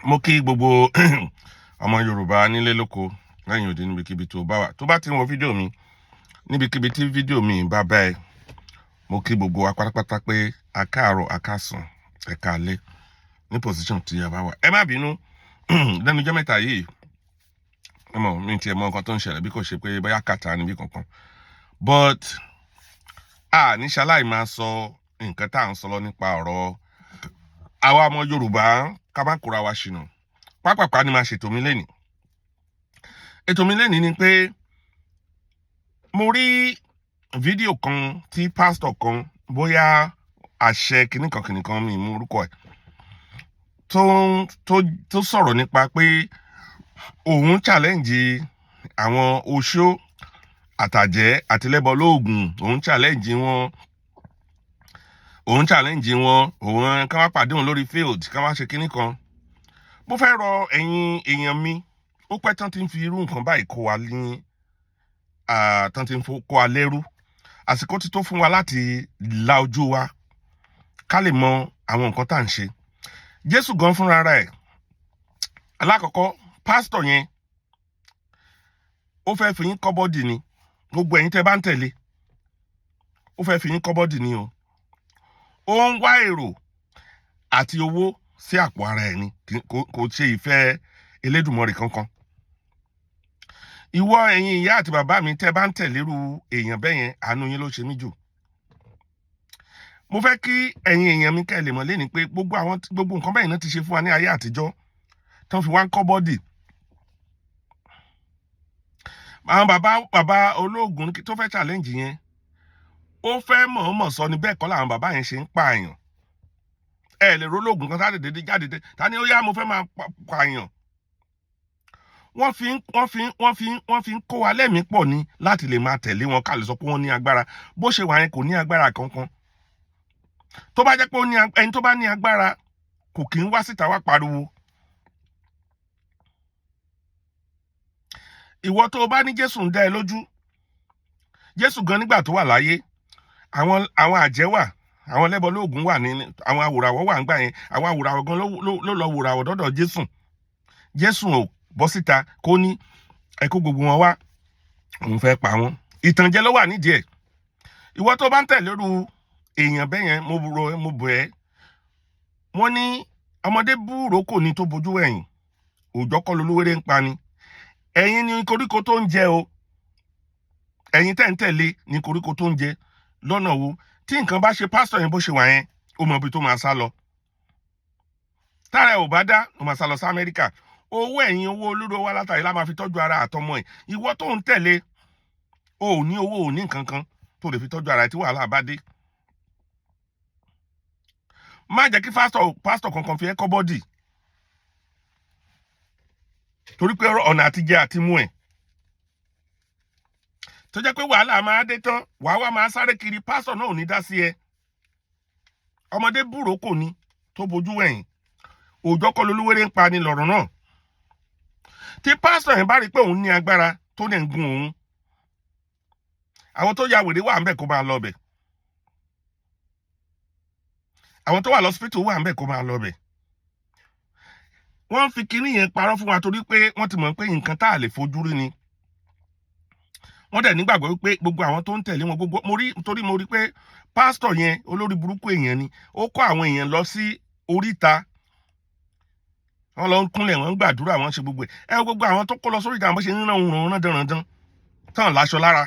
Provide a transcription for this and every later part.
Mo kí gbogbo ọmọ Yorùbá nílé lóko lẹ́yìn odi, níbikíbi tó bá wà, tó bá ti ń wo fídíò mi, níbikíbi tí fídíò mi bá bá ẹ. Mo kí gbogbo wa pátápátá pé a káàárọ̀, a káàsán, ẹ káalẹ́ ní position tí a bá wà. Ẹ má bínú, lẹ́nu ọjọ́ mẹ́ta yìí, ẹ mọ̀ mi tiẹ̀ mọ nǹkan tó ń ṣẹlẹ̀, bí kò ṣe pé bóyá kàtà níbí kankan, but a ní ṣaláì máa sọ nǹkan tá à ń sọ lọ nípa ọ̀rọ̀ àwa ọmọ Yorùbá, ká má kóra wa ṣìnà. Pápápá ni máa ṣètò mi lénìí. Ètò mi lénìí ni pé mo rí fídíò kan tí pásítọ̀ kan, bóyá àṣẹ kìnnìkan kìnnìkan, mi mú orúkọ ẹ̀, tó sọ̀rọ̀ nípa pé òun challenge àwọn oṣó àtàjẹ́ àtìlẹ́bọ lóògùn. Òun challenge wọn, òun challenge wọn, òun ká wá pàdé òun lórí field, ká wá ṣe kinní kan. Mo fẹ́ rọ ẹ̀yin èèyàn mi. Ó pẹ́ tán ti ń fi irú nǹkan báyìí kó wa ní, tán ti ń kó wa lẹ́rú. Àsìkò ti tó fún wa láti la ojú wa, ká lè mọ àwọn nǹkan tá à ń ṣe. Jésù gan fúnra rẹ̀. Alákọ̀ọ́kọ́, pásítọ̀ yẹn, ó fẹ́ fi yín kọ́ body ni. Gbogbo ẹ̀yin tẹ́ bá ń tẹ̀lé, ó fẹ́ fi yín kọ́ body ni o. Ó ń wá èrò àti owó sí àpò ara ẹ̀ ni, kò ṣe ìfẹ́ Elédùmarè kankan. Ìwọ, ẹ̀yin ìyá àti bàbá mi tẹ́ bá ń tẹ̀lé irú èèyàn bẹ́ẹ̀ yẹn, àánú yín ló ṣe mí jù. Mo fẹ́ kí ẹ̀yin èèyàn mi kẹ́ ẹ lè mọ̀ lẹ́ni pé gbogbo àwọn, gbogbo nǹkan bẹ́ẹ̀ náà ti ṣe fún wa ní ayé àtijọ́ tó fi wá ń kọ́ body. Àwọn bàbá bàbá ológun tó fẹ́ challenge yẹn, ó fẹ́ mọ̀ọ́mọ̀ sọ ni. Bẹ́ẹ̀ kọ́ làwọn bàbá yẹn ṣe ń pààyàn. Ẹ lè rólógùn kan sáré dédé jáde dé ta ni ó yá, mo fẹ́ máa pààyàn. Wọ́n fi ń kó wa lẹ́mìí pọ̀ ni láti lè máa tẹ̀lé wọn, ká lè sọ pé wọ́n ní agbára. Bó ṣe wà yẹn, kò ní agbára kankan. Tó bá jẹ́ pé ó ní, ẹni tó bá ní agbára kò kí ń wá síta wá pariwo. Ìwọ tó o bá ní Jésù ń dá ẹ lójú, Jésù gan nígbà tó wà láyé, àwọn àjẹ́ wà, àwọn ẹlẹ́bọ lóògùn wà ní, àwọn awòràwọ̀ wà ńgbà yẹn. Àwọn awòràwọ̀ gan ló lọ wòràwọ̀ dọ́dọ̀ Jésù. Jésù ò bọ́ síta kó ní ẹ kó gbogbo wọn wá, òun fẹ́ pa wọ́n. Ìtànjẹ ló wà nídìí ẹ̀. Ìwọ tó bá ń tẹ̀lé irú èèyàn bẹ́ẹ̀ yẹn, mo rọ, mo bẹ̀ ẹ́. Wọ́n ní ọmọdé búrò kò ní tó bojú ẹ̀yìn, òòjọ́ kọ́ lolúwéré ń pa ni. Ẹ̀yin ni koríko tó ń jẹ o. Ẹ̀yin tẹ́ ń tẹ̀lé ní koríko tó ń jẹ. Lọ́nà wo? Tí nǹkan bá ṣe pásítọ̀ yẹn, bó ṣe wà yẹn, ó mọ ibi tó máa sá lọ. Tára ẹ̀ ò bá dá, ó máa sá lọ sí Amẹ́ríkà. Owó ẹ̀yin, owó olóró wa látàrí lá máa fi tọ́jú ara àtọmọ ẹ̀. Ìwọ tó ń tẹ̀lé, o ò ní owó, ò ní nǹkan kan tó lè fi tọ́jú ara ẹ̀ tí wàhálà bá dé. Má jẹ́ kí pásítọ̀ kankan fi ẹ́ kọ́ body, torí pé ọ̀nà àtijẹ àti mú ẹ̀ tó jẹ́ pé wàhálà máa dé tán, wàá wá máa sáré kiri, pásítọ̀ náà ò ní dá sí ẹ. Ọmọdé búrò kò ní tó bojú ẹ̀yìn, òòjọ́ kọ́ lolúwéré ń pa ni lọ̀rọ̀ náà. Tí pásítọ̀ yẹn bá rí i pé òun ní agbára tó dẹ̀ ń gun òun, àwọn tó ya wèrè wà ń bẹ̀, kó máa lọ bẹ̀. Àwọn tó wà lọ́sípítù wà ń bẹ̀, kó máa lọ bẹ̀. Wọ́n fi kinní yẹn parọ́ fún wa torí pé wọ́n ti mọ̀ pé nǹkan tá a lè fojú rí ni. Wọ́n dẹ̀ nígbàgbọ́ wípé gbogbo àwọn tó ń tẹ̀lé wọn, gbogbo mo rí, torí mo rí pé pásítọ̀ yẹn, olórí burúkú èèyàn ni. Ó kó àwọn èèyàn lọ sí oríta, wọ́n lọ ń kúnlẹ̀, wọ́n ń gbàdúrà, wọ́n ṣe gbogbo ẹ̀. Ẹ wo gbogbo àwọn tó kó lọ sórí ìta, bó ṣe ń rán òun rán dandan tán láṣọ lára.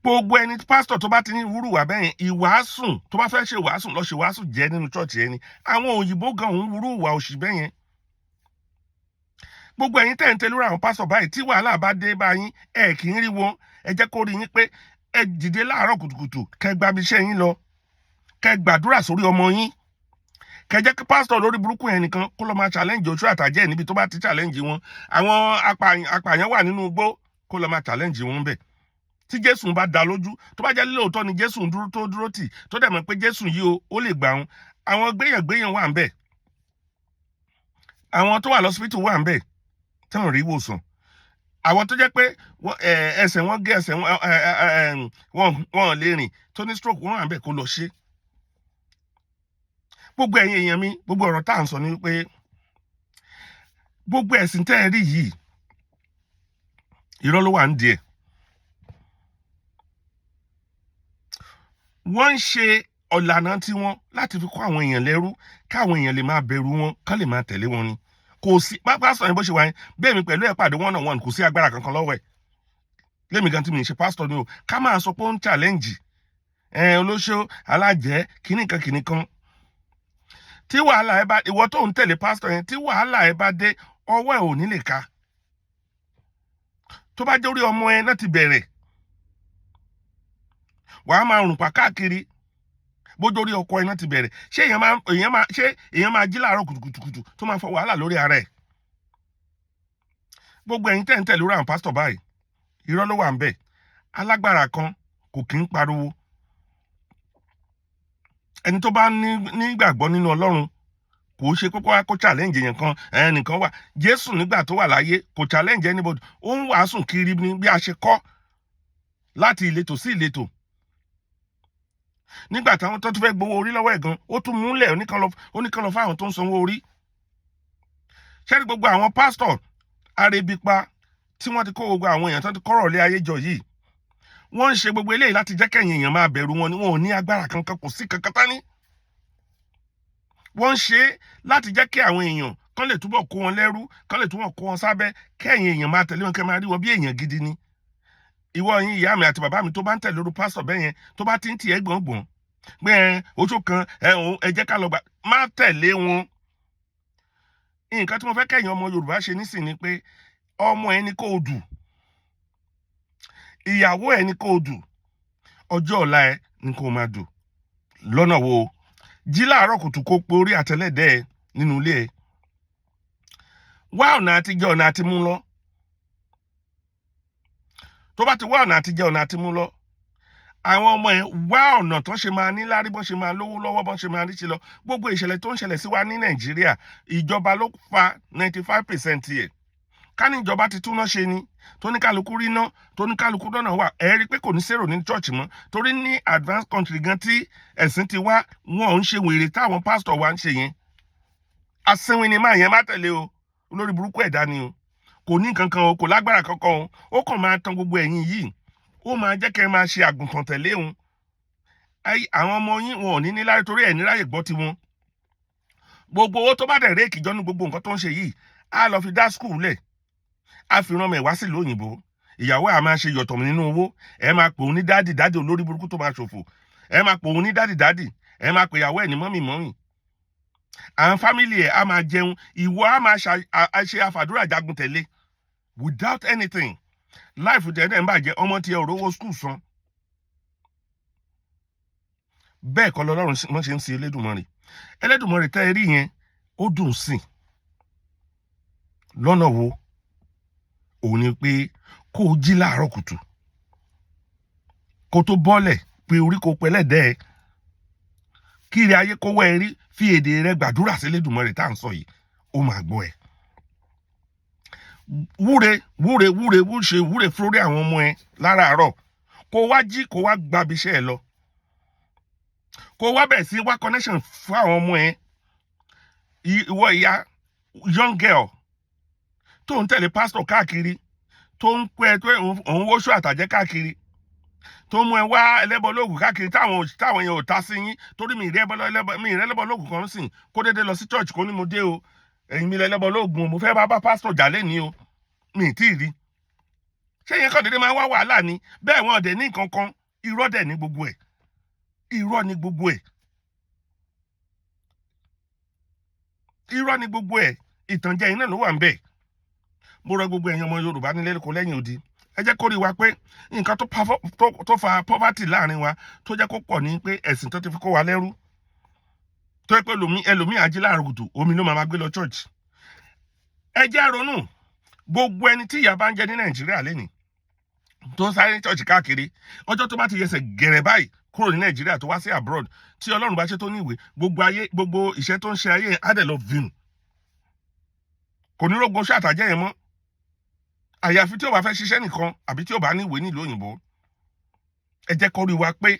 Gbogbo ẹni pásítọ̀ tó bá ti ní wúrú wà bẹ́yẹn, ìwàásùn tó bá fẹ́ ṣe wàásùn, lọ ṣe wàásù jẹ́ nínú church ẹni. Àwọn òyìnbó gan òun wúrú wà òṣì bẹ́yẹn. Gbogbo ẹ̀yin tẹ̀ ń tẹ lórí àwọn pásítọ̀ báyìí, tí wàhálà bá dé bá yín, ẹ kì í rí wọn. Ẹ jẹ́ kó rí yín pé ẹ dìde láàárọ̀ kùtùkùtù, kẹ́ gba ibi iṣẹ́ yín lọ, kẹ́ gbàdúrà sórí ọmọ yín, kẹ́ jẹ́ kí pásítọ̀ lórí burúkú yẹn nìkan kó lọ máa challenge oṣù àtàjẹ́ níbi tó bá ti challenge wọn. Àwọn apààyàn wà nínú igbó, kó lọ máa challenge wọn bẹ̀. Tí Jésù bá dá lójú, tó bá jẹ́ lóòótọ́ ni Jésù ń dúró, tó dúró tì, tó dẹ̀ mọ̀ pé Jésù yìí o, ó lè gbà wọn. Àwọn gbéyàngbéyàn wà ń bẹ̀, àwọn tó wà lọ́sibítù wà ń bẹ̀ tí wọ́n rí ìwòsàn, àwọn tó jẹ́ pé ẹsẹ̀ wọn gé, ẹsẹ̀ wọn wọn lè rìn, tó ní stroke, wọ́n wà ń bẹ̀, kó lọ ṣe. Gbogbo ẹ̀yin èèyàn mi, gbogbo ọ̀rọ̀ tá à ń sọ ni wípé gbogbo ẹ̀sìn tẹ́ ẹ rí yìí, irọ́ ló wà ń díẹ̀. Wọ́n ń ṣe ọ̀làna tiwọn láti fi kó àwọn èèyàn lẹ́rú, káwọn èèyàn lè máa bẹ̀rù wọn, kán lè máa tẹ̀lé wọn ni. Kò sí pásítọ̀ yẹn bó ṣe wà yẹn bẹ́ẹ̀ mi pẹ̀lú ẹ̀ pàdé one on one, kò sí agbára kankan lọ́wọ́ ẹ̀. Lémi gan tí mi ń ṣe pásítọ̀ ni o, ká máa sọ pé ó ń challenge ẹ, olóṣó, alájẹ, kìnnìkan kìnnìkan. Tí wàhálà ẹ bá, ìwọ tó ń tẹ̀lé pásítọ̀ yẹn, tí wàhálà ẹ bá dé, ọwọ́ ẹ ò ní lè ka. Tó bá jẹ́ orí ọmọ ẹ náà ti bẹ̀rẹ̀, wàá máa rùn pa káàkiri. Bójú orí ọkọ ẹ náà ti bẹ̀rẹ̀, ṣé èèyàn máa jí láàárọ̀ kùtùkùtù tó máa fọ wàhálà lórí ara ẹ̀? Gbogbo ẹ̀yin tẹ̀ ń tẹ̀lé orí àwọn pásítọ̀ báyìí, irọ́ ló wà ń bẹ̀. Alágbára kan kò kí ń pariwo. Ẹni tó bá ní nígbàgbọ́ nínú Ọlọ́run, kò ṣe kókó wá kó challenge èèyàn kan. Ẹnìkan wà, Jésù nígbà tó wà láyé, kò challenge anybody. Ó ń wàásù kiri ní bí a ṣe kọ́, láti ìletò sí ìletò. Nígbà táwọn tó tún fẹ́ gbowó orí lọ́wọ́ ẹ̀ gan, ó tún múlẹ̀, oníkan lọ fáwọn tó ń sanwó orí. Ṣẹ́ni gbogbo àwọn pásítọ̀ arẹbipa tí wọ́n ti kó gbogbo àwọn èèyàn tó ti kọ́rọ̀ lé ayé jọ yìí, wọ́n ń ṣe gbogbo eléyìí láti jẹ́ kẹ́yìn èèyàn máa bẹ̀rù wọn ni. Wọn ò ní agbára kankan, kò sí kankan tání. Wọ́n ń ṣe é láti jẹ́ kí àwọn èèyàn kán lè túbọ̀ kó wọn lẹ́rú, kán lè túbọ̀ kó wọn sábẹ́, kẹ́yìn èèyàn máa tẹ̀lé wọn, kẹ́ máa rí wọn bí èèyàn gidi ni. Ìwọ yín, ìyá mi àti bàbá mi, tó bá ń tẹ̀lé orú pásítọ̀ bẹ́ẹ̀ yẹn, tó bá ti ń tiẹ̀ gbọ̀ngbọ̀n pé ẹ oṣù kan ẹ òun, ẹ jẹ́ ká lọ gbà, má tẹ̀lé wọn. Nǹkan tí mo fẹ́ kẹ́yìn ọmọ Yorùbá ṣe nísìnyí ni pé ọmọ ẹni kó o dù, ìyàwó ẹni kó o dù, ọjọ́ ọ̀la ẹ ní kó o máa dù. Lọ́nà wo? Jí láàárọ̀ kùtù, kó pe orí àtẹlẹ́dẹ́ ẹ nínú ilé ẹ, wá ọ̀nà àtijọ́, ọ̀nà àti mú lọ. Tó bá ti wá ọ̀nà àtijọ́, ọ̀nà àti mú lọ, àwọn ọmọ ẹ, wá ọ̀nà tó ṣe máa ní lárí, bọ́n ṣe máa lówó lọ́wọ́, bọ́n ṣe máa rí ṣe lọ. Gbogbo ìṣẹ̀lẹ̀ tó ń ṣẹlẹ̀ sí wa ní Nàìjíríà, ìjọba ló fa 95% ẹ̀. Ká ní ìjọba ti túná ṣe ni, tó ní kálukú rí ná, tó ní kálukú dọ́nà wà, ẹ rí i pé kò ní sèrò ní church mọ́. Torí ní advanced country gan tí ẹ̀sìn ti wá, wọn ò ń ṣe wèrè táwọn pásítọ̀ wa ń ṣe yẹn. Asínwín ni máa yẹn, má tẹ̀lé o. Olórí burúkú ẹ̀dá ni o. Kò ní kankan o, kò lágbára kankan o. Ó kàn máa tan gbogbo ẹ̀yin yìí, ó máa jẹ́ kẹ́ ẹ máa ṣe àgùntàn tẹ̀lé òun. Àwọn ọmọ yín, wọn ò ní ní láyé, torí ẹ̀ ní ráyè gbọ́ tiwọn. Gbogbo owó tó bá dẹ̀ réèkì jọ ní gbogbo nǹkan tó ń ṣe yìí, á lọ fi dá school lẹ̀, á fi rán ọmọ ẹ̀ wá sílùú òyìnbó. Ìyàwó ẹ̀ á máa ṣe yọ̀tọ̀ nínú owó. Ẹ máa pè òun ní daddy daddy, olórí burúkú tó máa ṣòfò. Ẹ máa pè òun ní daddy daddy, ẹ máa pè ìyàwó ẹ̀ ní mummy mummy. Àwọn family ẹ̀ á máa jẹun, ìwọ á máa ṣe àfàdúrà jagun tẹ̀lé without anything. Life tẹ̀ ẹ̀ ń bàjẹ́, ọmọ tiẹ̀ ò rówó school san. Bẹ́ẹ̀ kọ́ lọ́lọ́run wọ́n ṣe ń sin Elédùmarè. Elédùmarè tẹ́ ẹ rí yẹn, ó dùn sìn. Lọ́nà wo? Òun ni pé kó o jí láàárọ̀ kùtù, kó o tó bọ́lẹ̀, pé orí kó pẹlẹ́dẹ́ ẹ, kí ire ayé kó wá ẹ rí, fi èdè rẹ gbàdúrà sí Elédùmarè tá à ń sọ yìí, ó máa gbọ́ ẹ. Wúre, wúre, wúre, wúṣe wúre fúrórí àwọn ọmọ ẹ láràárọ̀. Kó wá jí, kó wá gbabi iṣẹ́ ẹ lọ, kó wá bẹ̀rẹ̀ sí wá connection fún àwọn ọmọ ẹ. Ìwọ ìyá, young girl tó ń tẹ̀lé pásítọ̀ káàkiri, tó ń pẹ́ tó òun wóṣù àtàjẹ́ káàkiri, tó mú ẹ wá ẹlẹ́bọ lóògùn káàkiri, táwọn èèyàn ò ta sí yín, torí mi ìrẹ́ ẹlẹ́bọ lóògùn kan sìn kó dédé lọ sí church, kó ní mo dé o, ẹ̀yin mi lẹ́lẹ́bọ lóògùn o, mo fẹ́ bá bá pásítọ̀ jà lẹ́ni o. Mi ì tí ì rí. Ṣé yẹn kàn dédé máa wá wàhálà ni? Bẹ́ẹ̀ wọn dẹ̀ ní nǹkan kan. Irọ́ dẹ̀ ní gbogbo ẹ̀, irọ́ ní gbogbo ẹ̀, irọ́ ní gbogbo ẹ̀. Ìtànjẹ iná ló wà ń bẹ̀. Mo rọ gbogbo ẹ̀yin ọmọ Yorùbá nílé kó lẹ́yìn odi, ẹ jẹ́ kó rí wa pé nǹkan tó fa poverty láàrin wa, tó jẹ́ kó pọ̀ ní pé ẹ̀sìn tó ti fi kó wa lẹ́rú, tó yẹ pé ẹlòmíì ají láàárọ̀ kùtù, omi ló máa gbé lọ church. Ẹ jẹ́ ronú. Gbogbo ẹni tí ìyà bá ń jẹ ní Nàìjíríà lẹ́nìí, tó ń sáré ní church káàkiri, ọjọ́ tó bá ti yẹsẹ̀ gẹ̀rẹ̀ báyìí kúrò ní Nàìjíríà, tó wá sí abroad, tí Ọlọ́run bá ṣe tó ní ìwé, gbogbo ayé, gbogbo ìṣẹ́ tó ń ṣe ayé á dẹ̀ lọ vim. Kò ní rógun ṣe àtàjẹ́ yẹn mọ́, àyàfi tí ó bá fẹ́ ṣiṣẹ́ nìkan, àbí tí ó bá ní ìwé nílùú òyìnbó. Ẹ jẹ́ kó rí wa pé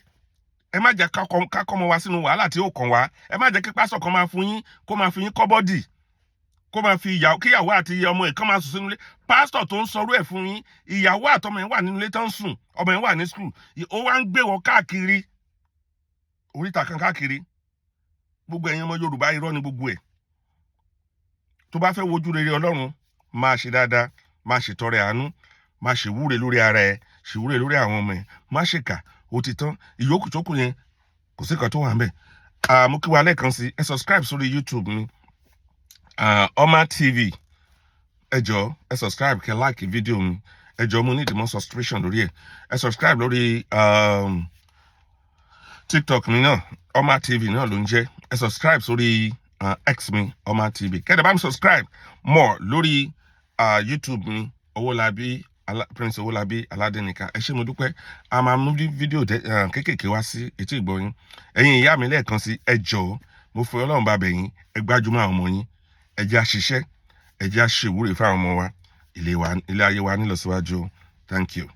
Ẹ má jẹ́ ká kọ́ ọmọ wa sínú wàhálà tí ó kàn wá. Ẹ má jẹ́ kí pásọ̀ kan máa fún yín, kó máa fi yín kọ́bọ́dì, kó máa fi ìyàwó kíyàwó àti ọmọ ẹ̀ kán máa sùn sínú ilé. Pásítọ̀ tó ń sọrú ẹ̀ fún yín, ìyàwó àtọmọ ẹ̀ wà nínú ilé tó ń sùn, ọmọ ẹ̀ wà ní school, ó wá ń gbé wọn káàkiri oríta kan káàkiri. Gbogbo ẹ̀yin ọmọ Yorùbá, irọ́ ni gbogbo ẹ̀. Tó bá fẹ́ wojú rere Ọlọ́run, máa ṣe dáadáa, máa ṣètọrẹ àánú, máa ṣèwúre lórí ara ẹ, ṣèwúre lórí àwọn ọmọ ẹ, má ṣèkà. Ó ti tán. Ìyókù tó kù yẹn, kò sí kan tó wà ń bẹ̀. Mo kí wa lẹ́ẹ̀kan sí. Ẹ subscribe sórí YouTube mi, Oma TV. Ẹ jọ̀ọ́, ẹ subscribe, kẹ́ like fídíò mi. Ẹ jọ̀ọ́, mo need more subscription lórí ẹ. Ẹ subscribe lórí TikTok mi náà, Oma TV náà ló ń jẹ́. Ẹ subscribe sórí X mi, Oma TV. Kẹ́dẹ̀ bá mi subscribe more lórí YouTube mi, Owólabí Prince Owólabí Aládéníkà. Ẹ ṣé, mo dúpẹ́. A máa mú fídíò kéékèèké wá sí etí ìgbọ́ yín. Ẹ̀yin ìyá mi, lẹ́ẹ̀kan sí, ẹ jọ̀ọ́, mo fi Ọlọ́run bá bẹ̀ yín, ẹ gbájúmọ́ àwọn ọmọ yín. Ẹ jẹ́ á ṣiṣẹ́, ẹ jẹ́ á ṣèwúre fáwọn ọmọ wa. Ilé ayé wa nílọsíwájú. Thank you.